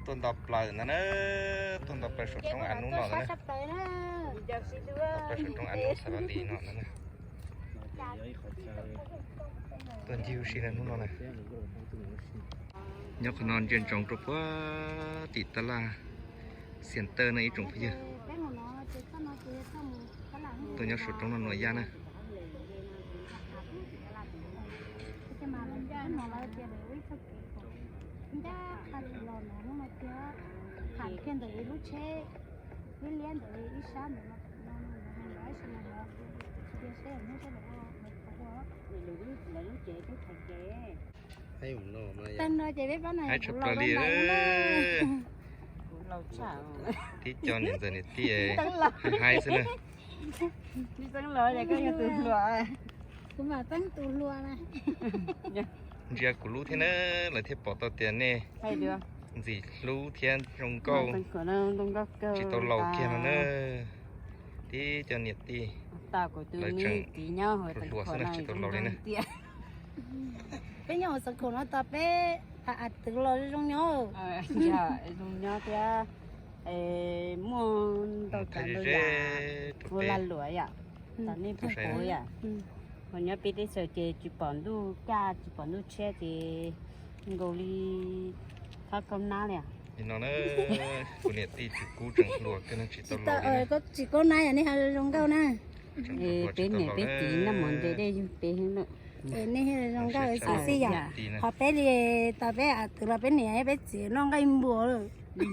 Tuaj nto plaws ntag na, tuaj nto plaws saum roob av nub no ntag na. Nto plaws saum roob av nub xav vaj lis no ntag na. Tuaj ncig ua si hnub no na. Nyob qhov no ntsia ntsoov rau puag tim tab laj Xiam Tawj no ib tsoom phooj ywg. Tuaj nyob saum roob no Nuam Yaj na. Haib tshaj plaws li. Tib co niam ntxawm niam tij haib xwb na. Ntsia kuv lub thiab na, lawv thiaj pom tau tias nej ntxim hlub thiab zoo nkauj, tsis tau laus kiag no na. Tib co niam tij lawv tseem hluas xwb na, tsis tau laus li na. Peb nyob hauv Xov Khoom no tos peb a twv los zoo nyob. Zoo nyob thiab, muaj ntau tsav ntau yam ua lag luam yom, tom nej phooj ywg yom. Hos nyob peb teb chaws ces tsis pom ntuj kaj tsis pom ntuj tshiab ces nkaus li thob kaub nab li. Kuv niam tij tsis kub tseem hluas kawg tsis tau laus li. Tsis kaub nab yom, nej ho zoo nkauj na. Peb niam peb txiv noj mov nte dej yug peb na. Nej zoo nkauj xwb xwb yom. Ho peb li, tau peb a twv los peb niam peb txiv noj nqaij npua lawm. Peb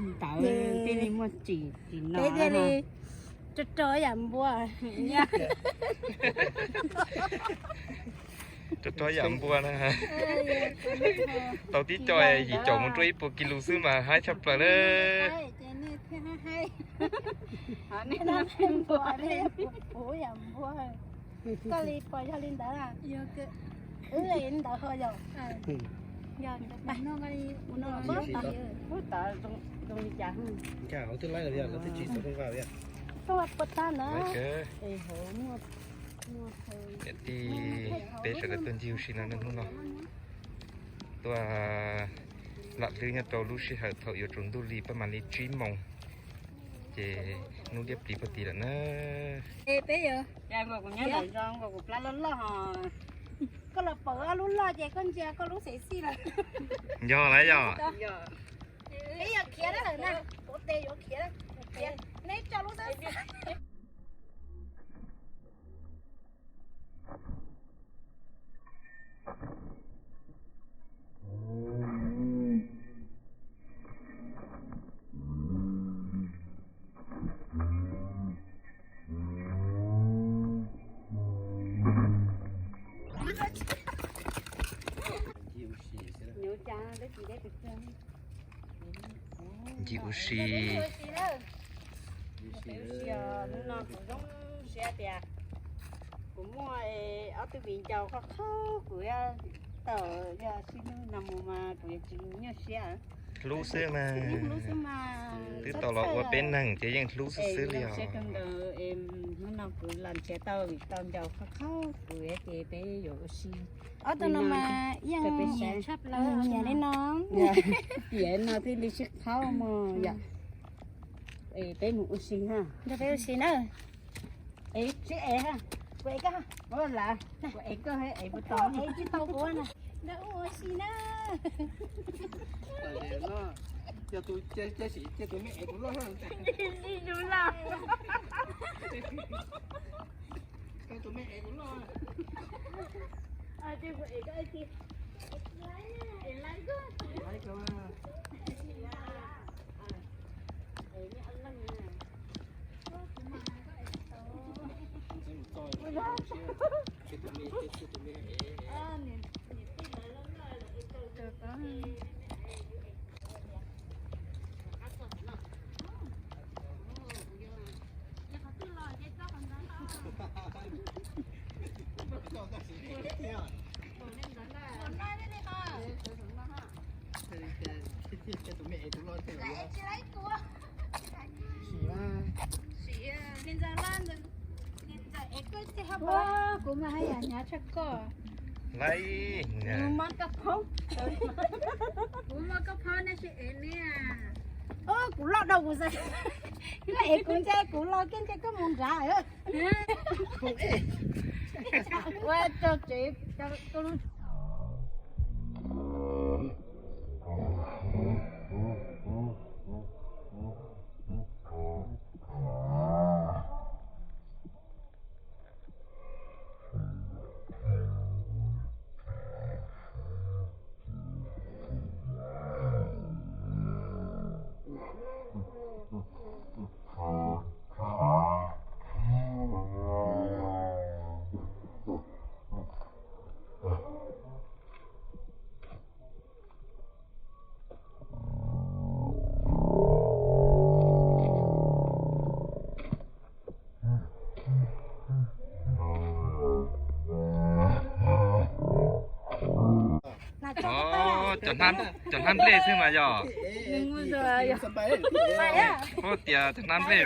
thiaj li tso tso yam npua. Tso tso yam npua na. Tau tib co yim caum mus rau ib puas kis lus xwb mas haib tshaj plaws na. Koj li pom yog li ntawd, wb li ntawd ho yog. Ub, tau zoo li cas? Twb laib lawm, lawv twb tsis tau rooj vag li. Rooj vag puas tag na. Niam tij peb sawv daws tuaj ncig ua si no hnub no, tuaj lam hlwb nyob rau lub sij hawm thaum yuav tsaus ntuj li pab mam li tsib moos, ces hnub liab pliv puag tid lawm na. Peb, kuv nyob ntawm zos, kuv plab loj loj. Koj los pom ob lub loj ces koj ntsia koj lub xev xij lawm. Yog lawm yog. Peb yuav khiav lawm na, kuv tes yuav khiav, neb tso lub xev xij. Ncig ua si. Hnub no kuv zoo siab tias kuv muaj ob tug viv ncaus qhov qhaub kuv tau, yog sib hlub no mus mas kuv yuav tsis nyuaj siab. Hlub xwb mas, twb tau los ua peb neeg ces yeej hlub xwb xwb li os. Hnub no kuv los nrhiav tau vim tau ncaus qhov qhaub kuv ces peb yuav ua si. Ob tug no mas yeej nyiam tshaj plaws, nyiam li no. Tiam no thiaj li sib qhaub mog yom. Es peb mus ua si ha. Nrog peb ua si na. Es tsis es ha. Kuv es koj, kuv es koj, es puas tau? Es tsis tau kuv na. Nrog ua si na. Yog tus cia sim cia tus me es kuv loj. Tus me es kuv loj. Kuv mas haj yam hnyav tshaj koj. Laiv, kuv muab koj phob nej sim ev niam. Kuv loj dhau kuv xav, koj ev kuv ntse kuv los kiag ntse koj mus nrad. Ua rau tsev. Cov hnab nplej xwb mas yog. Puab tias cov hnab nplej.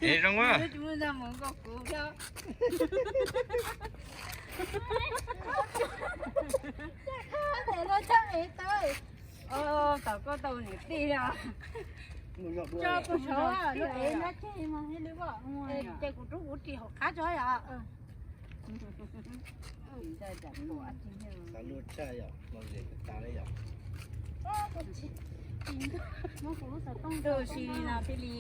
Es zoo a. Tau koj tau niam tij os. Tso kuv saud, lub ev nrab ceg mas thiaj li ua. Ces kuv rub kuv ris hauv qab tso yom. Tus si no thiaj li.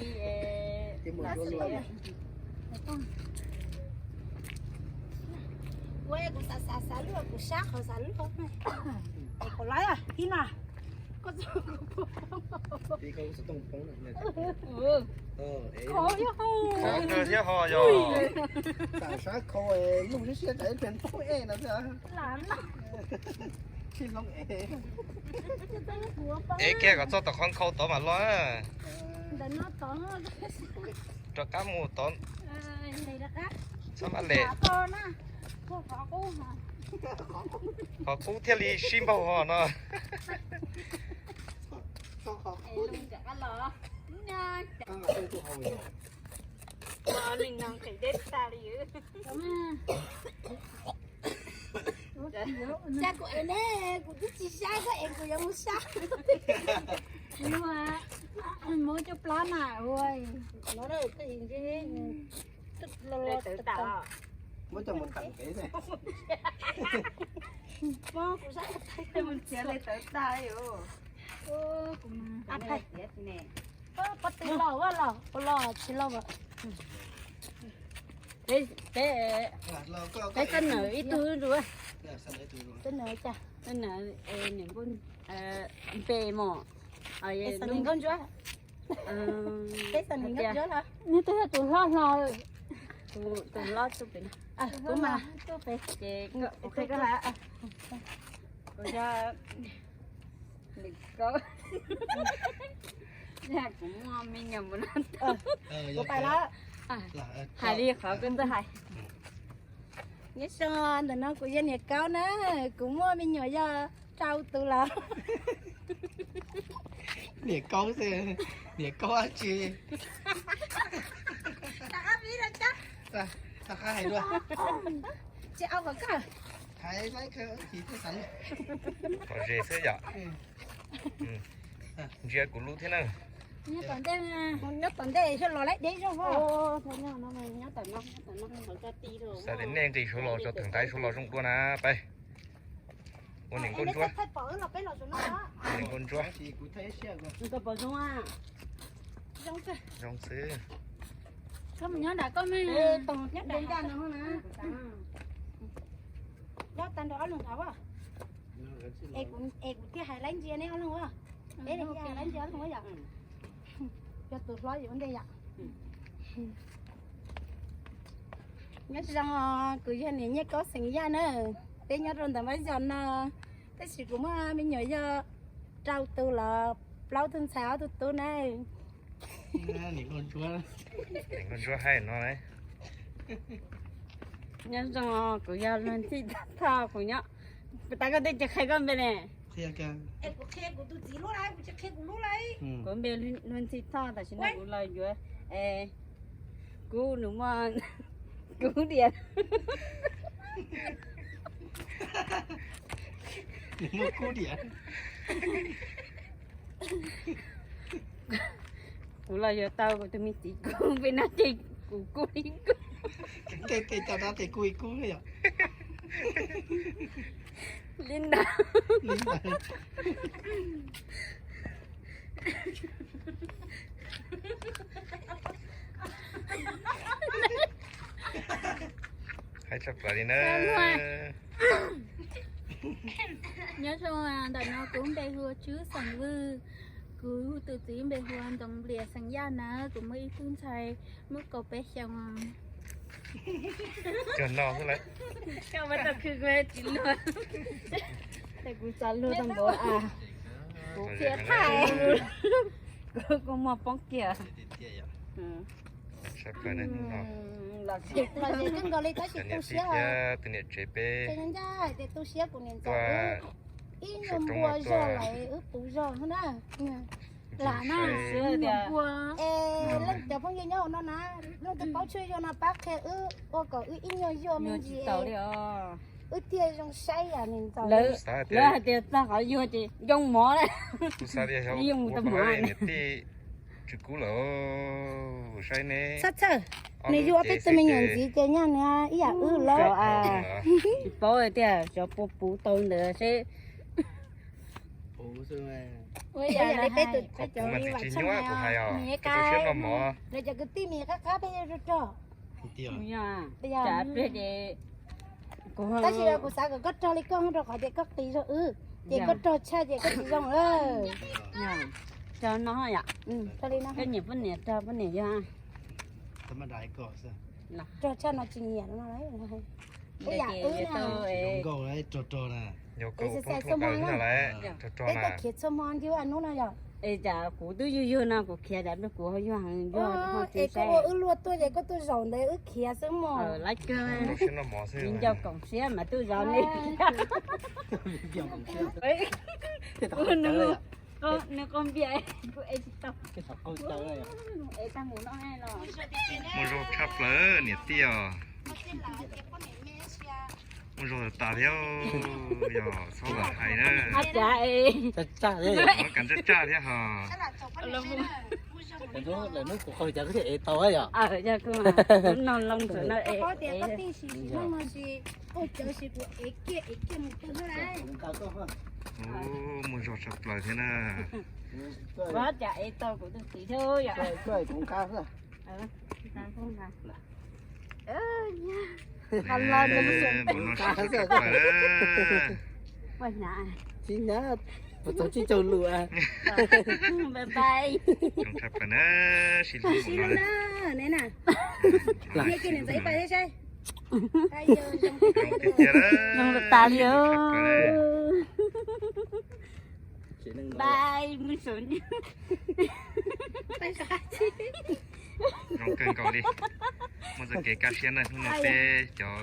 Ua kuv xav xav xav luaj, kuv sab qhov xav luaj. Es kuv laiv tib no. Koj txog kuv poob. Qhov kawg thiab ho yog. Tam sab khau lub siab siab tsam ib pliag ntaug ej no xwb. Ev kiag kom txog tom qhov nkhaus tod mam los. Rov qab mus tod. Txhob mab lem. Qhov qub thiaj li sib npaug ho no. Cas kuv ev ne, kuv twb tsis sab, koj ev kuv yuav mus sab. Muab cov plab na ua. Muab coj mus ntam kev xwb. Mus txiav li tawv tag. Pob tw los ua los, ua los tsis los. Peb, peb, peb koj nawm ib tug ntsuab. Koj nawm cas? Koj nawm niam nkauj npe mos. Npe nkauj ntsuab. Peb xav niam nkauj ntsuab los. Nws twb yog tus hlob hlo. Tus hlob tuaj pem no. Kuv mas tuaj pem. Ces kuv qhia koj hais. Kuv yog Nws koj. Yog kuv muaj me nyuam mus no. Kuv pais lawm. Hais li qhov koj twb hais. Nyob zoo, ntawm no kuv yog niam Kaub na, kuv muaj me nyuam yog rau tus lawm. Niam Kaub xwb, niam Kaub dab tsi? Rov qab hais dua. Tsis au kom koj hais, qhov ze xwb yom. Ntsia kuv lub thiab na. Nyob tom ntej, nyob tom ntej xyov los laib deb zog os. Xav tias nej nqis saud los tso, theem ntaiv saud los zoo dua na, peb. Ua niam nkauj ntsuab. Ua niam nkauj ntsuab. Zoo xwb. Koj mus nyob nram koj me. Nyob tag nrho ob leeg nrad. Es kuv thiaj hais laib ntsia neb ob leeg. Peb thiaj hais laib ntsia ob leeg yom. Yog tus hlob yuav ua ntej yom. Nyob zoo, kuv yog niam Nyiaj Kaub xeem Yaj na. Peb nyob rau ntawm Mab Yos no, tab sis kuv muaj me nyuam yog rau tus los plaub tug ntxhais ob tug tub na. Niam nkauj ntsuab haib no. Nyob zoo, kuv yog Luag Ntxhij Thoj, kuv nyob, puas tas koj twb tsis qhia koj npe ne? Kuv npe Luag Ntxhij Thoj, tam sim no kuv los yuav, kuv nus muaj kub diam. Nus muaj kub diam. Kuv los yuav tau kuv tus me txiv kub, peb nab ces kuv kub li kub. Tej tej cov dab ces kub li kub yom. Li ntawd. Haib tshaj plaws li na. Nyob zoo, ntawm no kuv npe hu ua Tswb xeem Vwj, kuv tus txiv npe hu ua Ntxoov Nplias xeem Yaj na, kuv muaj ib tug ntxhais muaj kaum peb xyoos. Cog no xwb lawm. Koj muab tau khwv kuv tsis luag. Ces kuv txav luag tau npaum a. Kuv qhia thaij, kuv kua muag poob kiag. Los ces kawg nkaus li tab sis tu siab, tus niam tsev peb ncaj hais tias tu siab kuv niam ntxawm wb ib nyuag npua zog lawm wb puv zog na. Lam na, es leej cov phooj ywg nyob hauv no na, leej twg paub tshuaj zog no pab qhia wb ua kom wb ib nyuag yuag me ntsis wb thiaj zoo saib niam ntxawm. Lawv hais tias txog qhov yuag ces yoo mov lawm. Kuv xav tias xyov kuv ua pab niam tij tsw kub lawm, saib ne. Txhob txhawj, nws yuav peb tug me nyuam ntxiv ces nyaj nws ib yam wb lawm. Tsis paub tiag, xyov puas puv tau ntawd seb. Ua yam li peb tus, peb cov, kuv mas tsis nyuaj kuv hais os, koj tu siab noj mov. Lawv cov kwv tij mas qab qab peb yuav rog rog. Tab sis kuv xav kom koj rog li koj rau qhov tias koj qis zog wb, ces koj rog tshaj ces koj tsis zoo lawm. Rog no yom. Koj nyiam poj niam rog poj niam yog. Rog tshaj no tsis nyiam no. Ib yam wb na. Exercise txhua hmo, peb tuaj khiav txhua hmo nti ub a hnub no yom. Es cas kuv twb yuag yuag no kuv khiav cas kuv ho yuag heev, yuag ho tsis es koj saib. Ua wb luag tuaj ces koj tuaj zaum ntawd wb khiav xwb mog. Lab kawg, tsis nco koom siab mas tuaj zaum li. Nws qau npias, kuv ev tsis tau. Ev tag mus no los. Muaj zog tshaj plaws niam tij os. Muaj zog tas thiab, yog txhob lam hais na. Muab kas tsaj tsaj thiab hos. Lawv hnub kuv qau cas kuv thiaj ev tau yom. Yog kuv no loo ntawm no es. Muaj zog tshaj plaws thiab na. Kuv cas ev tau kuv tus txiv thiab yom. Tsis nyab, txog tsib caug lus. Bye bye. Zoo tshaj plaws na, sib hlub na. Neb na, neb cia niam ntxawm ib pas thiab saib. Zoo tiag tiag na. Zoo tas li. Bye, mus saum. Zoo kawg nkaus li. Muaj txoj kev kaj siab na, hnub no peb cov.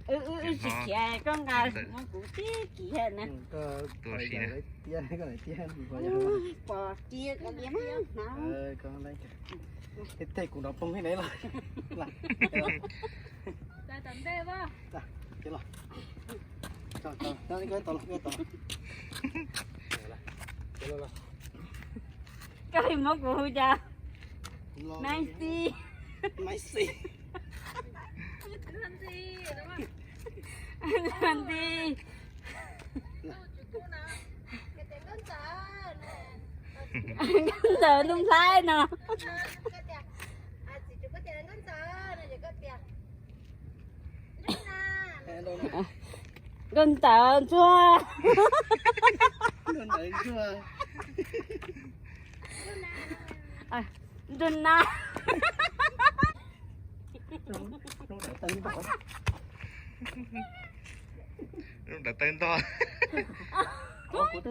Wb tsis khiav, koj nqa mus kuv tib kiv na. Tuaj si na. Pos tia ka li na. Tej kuv no poob li ne los. Koj muab kuv hu cas? Maiv Xis. Maiv Xis. Nti. Nkauj Ntxawm ntuj nplhaib no. Nkauj Ntxawm ntsuag. Ntsuag na.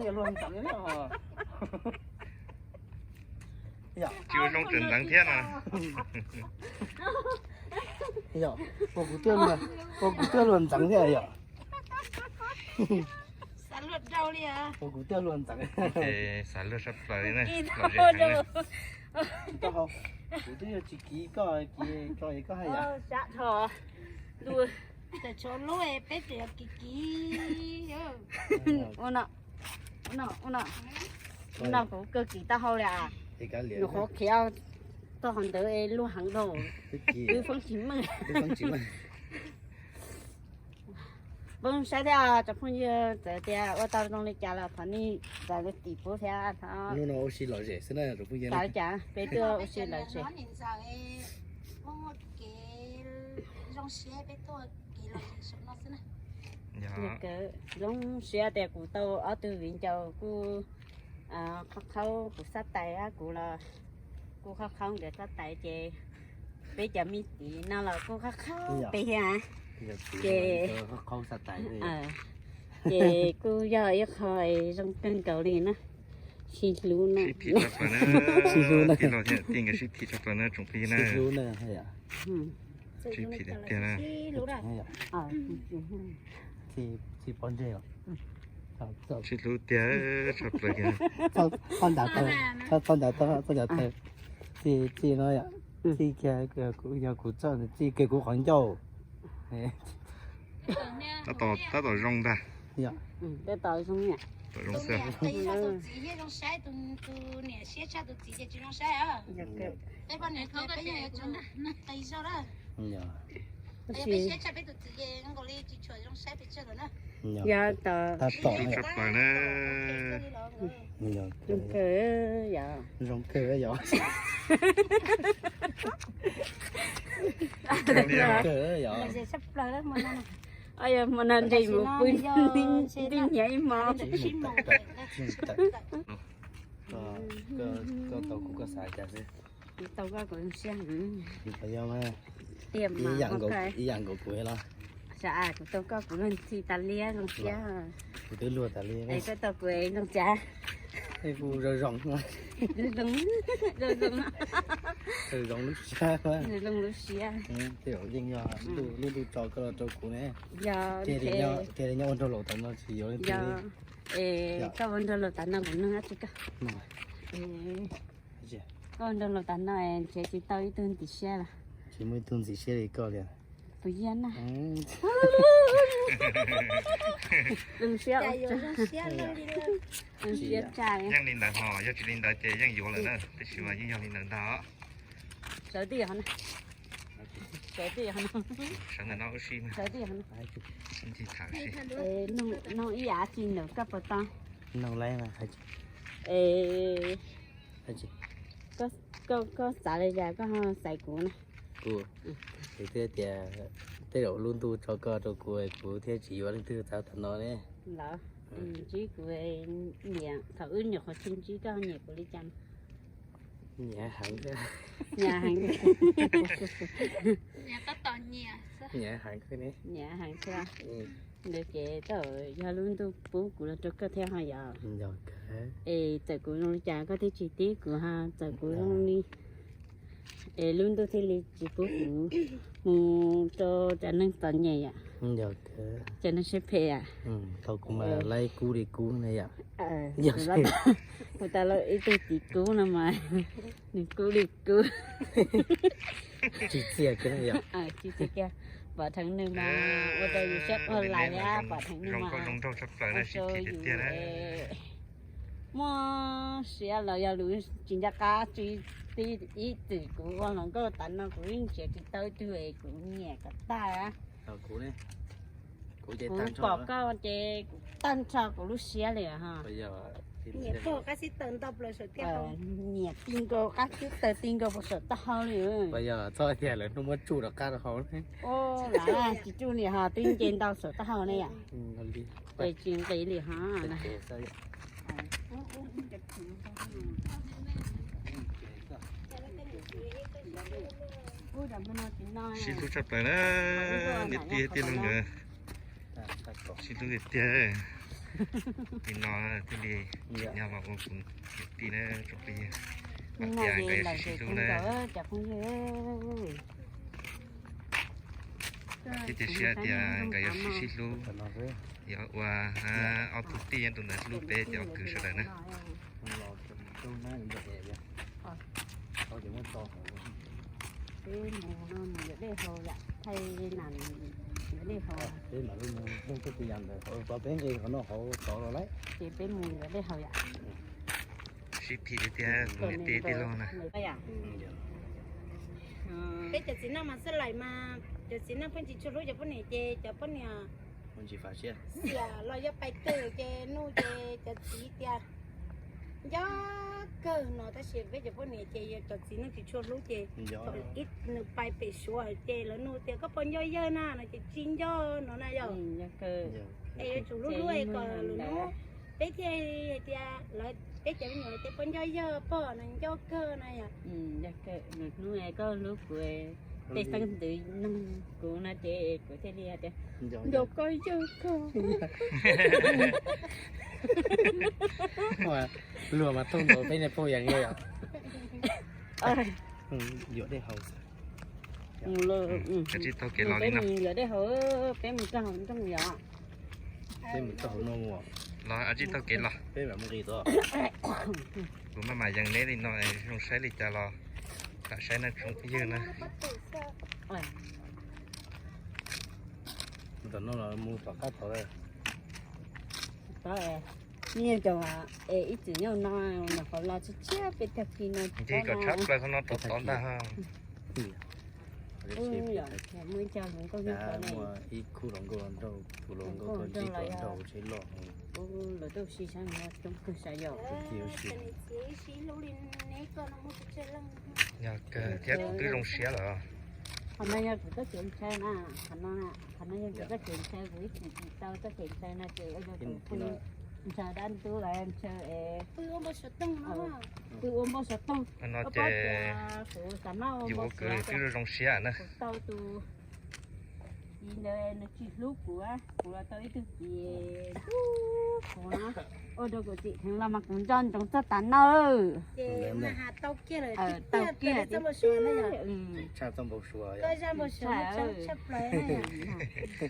Lub nrawm tawg ntog. Tsis ua zoo tseem ntxeev thiab no. Ua kuv twb luag ntxeev thiab yom. Ua kuv twb luag ntxeev. Xav luag sab plaws li na. Kuv twb yog tsis kiv koj, kiv tso es koj haj yam. Tawm tshuav lub peb pem kiv kiv. Ua no, ua no, ua no kuv kawg kiv taub hau li. Nws qhuav khiav tau qhov ntawd es luag heev dhau. Twb foob tsis meej. Peb saib thiab tsoom phooj ywg, txawm tias ua tau zoo li cas los thov nej zam lub tim pub thiab. Hnub no ua si lom zem xwb na tsoom phooj ywg. Cas peb tuaj ua si lom zem. Zoo siab tias kuv tau ob tug viv ncaus kuj qhaub qhaub kuv xab tais, kuv los kuj qhaub qhaub nkawd xab tais ces peb cov me txiv no los kuj qhaub qhaub peb thiab. Ces, ces kuj yog ib qho zoo kawg nkaus li na. Sib hlub na. Sib hlub na. Sib hlub na. Tsis phim tiag tiag na. Sib hlub tiag tshaj plaws kiag. Txhob ntav tawg, txhob ntav tawg, txhob ntav tawg. Txij, txij no yom, txij kiag yog kuv txoj, txij kiag kuv qhov ncauj. Tab tom zoo ntag. Tab tom zoo xwb. Yog tab tom zoo kawg yom. Zoo kawg yom. Zoo kawg yom. Yog hmo no ntshe mus pw nti nyiav ib hmo. Koj tau kuv koj xav cas xwb. Kuv tau koj kuv zoo siab heev. Tiag mas ib yam nkaus kuv los. Kuv tau koj kuv luag ntxhi tas li zoo siab. Kuv twb luag tas li. Es koj tau kuv zoo cas? Kuv zoo zoo. Zoo zoo. Zoo zoo lub siab. Zoo zoo lub siab. Tej zaum yeej yog lub ntuj tso koj los rau kuv ne. Yog. Ces nyob ua nraug laus tas no tsis yuav leej twg li. Es koj ua nraug laus tas no kuv nug dab tsi koj? Koj ua nraug laus tas no nrhiav tsis tau ib tug ntxim siab los? Tsis muaj ib tug ntxim siab li koj li. Puas yog na? Zoo siab, zoo siab tshaj. Yeej li ntawd ho, yog tsis li ntawd ces yeej yuav lawm na, tab sis mas yeej yog li ntawd ntag. Sawv tij, sawv tij, sawv ntawm no ua si, sawv tij, tham si. Nug ib yam tsi ntawm koj puas tau? Nug lawm. Es koj xav li cas koj ho xaiv kuv na? Kuv, kuv thiaj tias tej zaum lub ntuj tso koj rau kuv, kuv thiaj tsis yuav leej twg txav tam no ne. Lawm, ntsib kuv nyiam, thaum wb nyuam qhuav tsis ntsib koj nyiam kuv li cas? Nyiam heev. Nyiam heev. Nyiam heev. Nyiam heev thiab. Ntawd ces tau yog lub ntuj pub kuv los rau koj thiab ho yom. Es txawm kuv zoo li cas koj thiaj tsis tib kuv ho, txawm kuv zoo li, es lub ntuj thiaj li tsis pub kuv mus rau cov neeg txom nyem yom. Cov neeg siab phem yom. Tau kuv mas laib kub li kub ne yom. Kuv tau ib tug txiv kub no mas nws kub li kub. Tsis txiaj kiag yom. Tsis txiaj kiag, pom dheev nws mas ua rau yus siab ua lais thiab, pom dheev nws mas ua rau yus, ua rau yus, Muaj siab los yog lus tsis nco qab tsis, ib txwm kuv ua hluas nkauj tas no kuv yeej nrhiav tsis tau ib tug es kuv nyiam kom tag. Kuv pom koj ces kuv tag nrho kuv lub siab li ha. Nyiam ti nkaus qab xib taws ti nkaus puas saum taub hau li. Txhob tias lawv hnub muab tsuj rov qab rau hauv. Lam tsis tsuj li ho twb nce ntau saum taub hau ne yom. Ces tsis nqis li ho. Sib hlub tshaj plaws na, niam tij tij laug nkawd sib hlub tiag tiag. Li no thiaj li nyob los ua kuv niam tij na tsoom phooj ywg. Hais tias nkawd yuav sib sib hlub na. Thiab tias siab tias nkawd yuav sib sib hlub, yuav ua ob tug tij nyob rau ntawd hlub peb cov kwv sawv daws na. Peb mus no mus yuav dej haus yom, thaij nas yuav dej haus. Peb mam li mus nrog koj tus yam ntawd hauv, peb nqis qhov no hauv tod los lawm. Ces peb mus yuav dej haus yom. Sib phim tiag tiag niam tij tij laug na. Peb cov txiv neej mas xab laim mas, cov txiv neej pheej tsis tshua hlub cov poj niam ces cov poj niam xiam los yog pais twg ces nuj ces cov txiv tias nco kawg no, tab sis peb cov poj niam ces yog cov txiv neej tsis tshua hlub ces thaum ib nws pais pem Suav hais ces lawv nug tias koj puas nco yawg na no ces tsis nco no na yom. Es yuav tsum hlub hlub es kom lwm hnub peb thiaj hais tias lawv peb cov me nyuam tias puas nco yawg pog no nco kawg na yom. Lwm hnub koj hlub kuv, tej xeeb ntxwv nug kuv no ces kuv thiaj li hais tias nco koj yawg kawg. Luag mas thooj nkaus peb niag phooj ywg yom. Yuav dej haus. Mus lawm, peb mus yuav dej haus, peb mus txog hauv nroog yom. Peb mus txog hauv no los tsis tau kev los. Peb mam mus nqis tod. Kuv maj mam yees neb li no, zoo saib li cas los lam saib na tsoom phooj ywg na. Tam no los mus tom qab tod. Nyiaj cov es ib txwm nyob no, nws qhov los tshiab tshiab peb tag kis no. Nce kom tshab plaws qhov no tom tod ntag. Muaj ib khub hluas nkauj nraug, tus hluas nkauj nraug ntsib tus nraug tsheb loj. Lawv tau sib sab no coob kawg sav yom. Yog kawg thiab kuv twb zoo siab lawm. Qhov no yog kuv txoj kev ntshaw na, qhov no yog kuv txoj kev ntshaw, kuv ib txwm tsis tau txoj kev ntshaw no ces ua rau kuv pheej ntshaw dab ntub los ntshaw es pw ua npau suav toog no, pw ua npau suav toog. Qhov no ces kuv xav mas ua npau suav twb zoo siab na. Kuv tau tus txiv ntawd nws tsis hlub kuv, kuv los tau ib tug txiv hlub kuv na. Ua rau kuv txim kheev los mas kuv nco ntsoov txog tav no. Ces mas has tau kiag lawm, tau kiag txoj npau suav na yom. Tshaj txoj npau suav, koj zaj npau suav muaj tseeb tshaj plaws na yom.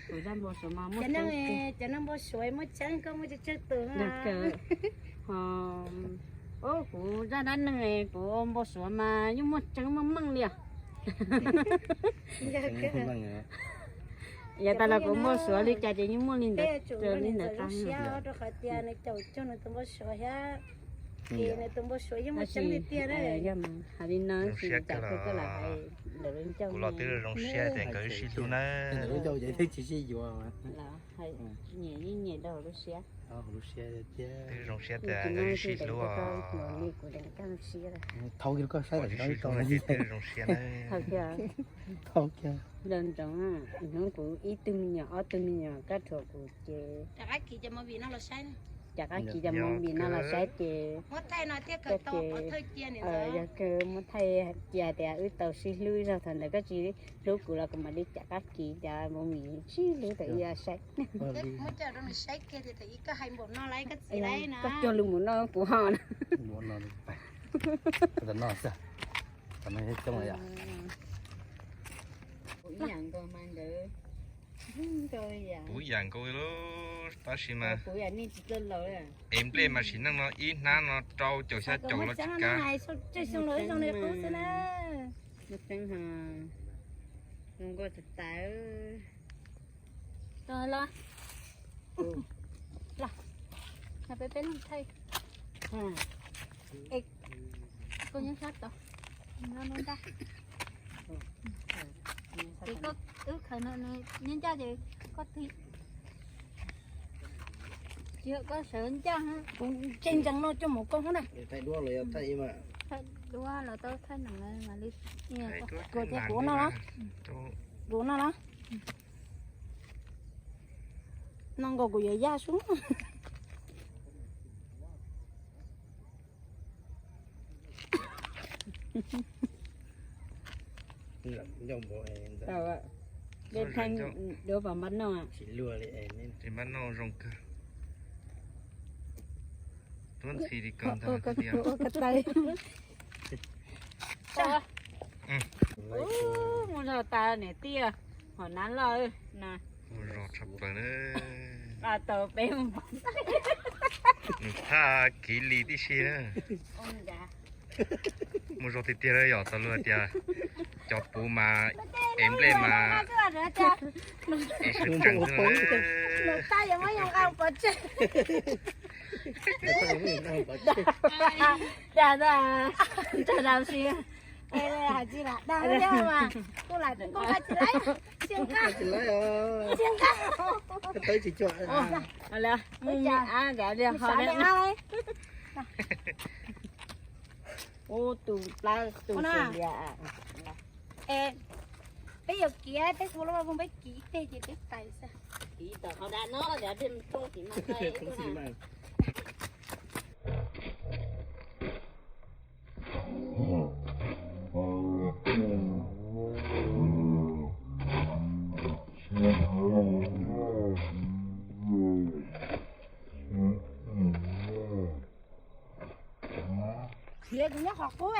Kuv zaj npau suav mas muaj tseeb, cov neeg npau suav muaj tseeb, koj muaj tsawg tsawg tus na. Kuv zaj dab neeg kuv npau suav mas yeej muaj tseeb meej meej li os. Yav tas los kuv npau suav li cas ces yeej muaj li ntawd, li ntawd tag. Rau qhov tias nws caum cuag nws tus npau suav thiab, ces nws tus npau suav yeej muaj tseeb tiag tiag. Yog mas hais li no tsis cas koj koj lam hais ntawm lub ncauj. Kuv los twb zoo siab tias nkawd wb sib hlub na. Nyiam yeej nyiam rau hauv lub siab. Twb zoo siab tias nkawd wb sib hlub os. Twb zoo siab na. Nco ntsoov hnub kuv ib tug me nyuam ob tug me nyuam kab rhuav kuv ces rov qab kis cov movie no los saib ces yog kawg muab thaij cia tias wb tau sib hlub zog, thaum ntawd koj tsis hlub kuv los kuv mam li rov qab kis cov movie sib hlub thaum ib saib. Koj cuag lus npaum no kuv ho na. Puv yam nkaus li tab sis mas es nplej mas sim neej no ib hnab no rau caum xya caum los tsis kav. Muaj tseeb, zoo nkauj tag tag. Los, los, peb peb leeg thaij. Koj nyob sab tod, nyob nruab nrab. Ces koj wb khaws no nws nyob ncaj ces koj tig. Tsis yog koj sawv ncaj, kuv tse ntsees no coj mus koj hub na. Thaij duab los tau thaij nees mas li kuv no los, kuv no los. No nkaus kuv yuav yaj sub. Dej thaij duab pas npab noj. Tsis npab noj zoo kawg. Tuab ntxhi li kawg ntag tiag. Mus zog tas niam tij, hom nab loj na. Mus zog tshaj plaws na. Tau peb mus. Nws thaj kiv li tib si na. Mus zog tiag tiag yom, tau luag tias cov puv mas es nplej mas es sawv tsees xwb na. Dag dag si, hais tsis lam dag li mas kuv lam kuj tsis laib, tsis nqaj, tsis nqaj. Ub, tus plab tus xwm lias. Peb yuav kiv, peb hu lub vaj voog peb kiv teg ces peb tais xwb. Kiv tom qhov dab no, dej roob tim mas. Kuv nyob qhov qub.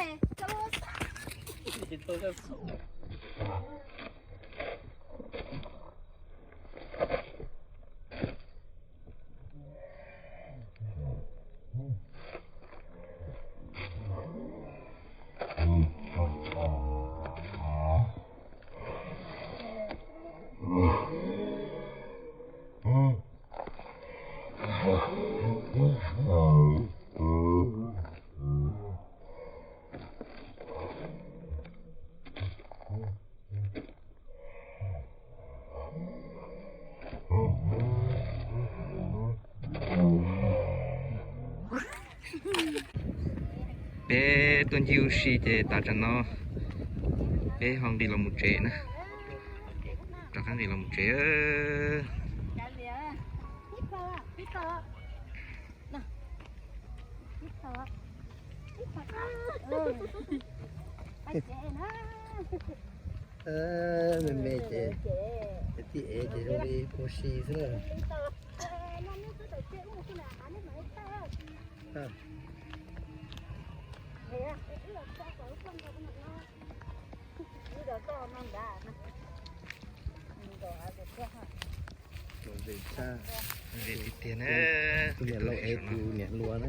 Peb tuaj ncig ua si ces tas tsam no peb ho nqis los mus tsev na. Rov qab nqis los mus tsev. Me me ces tib ev ces zoo li pua si xwb na. Tus niam laus ev tus niam hluas na.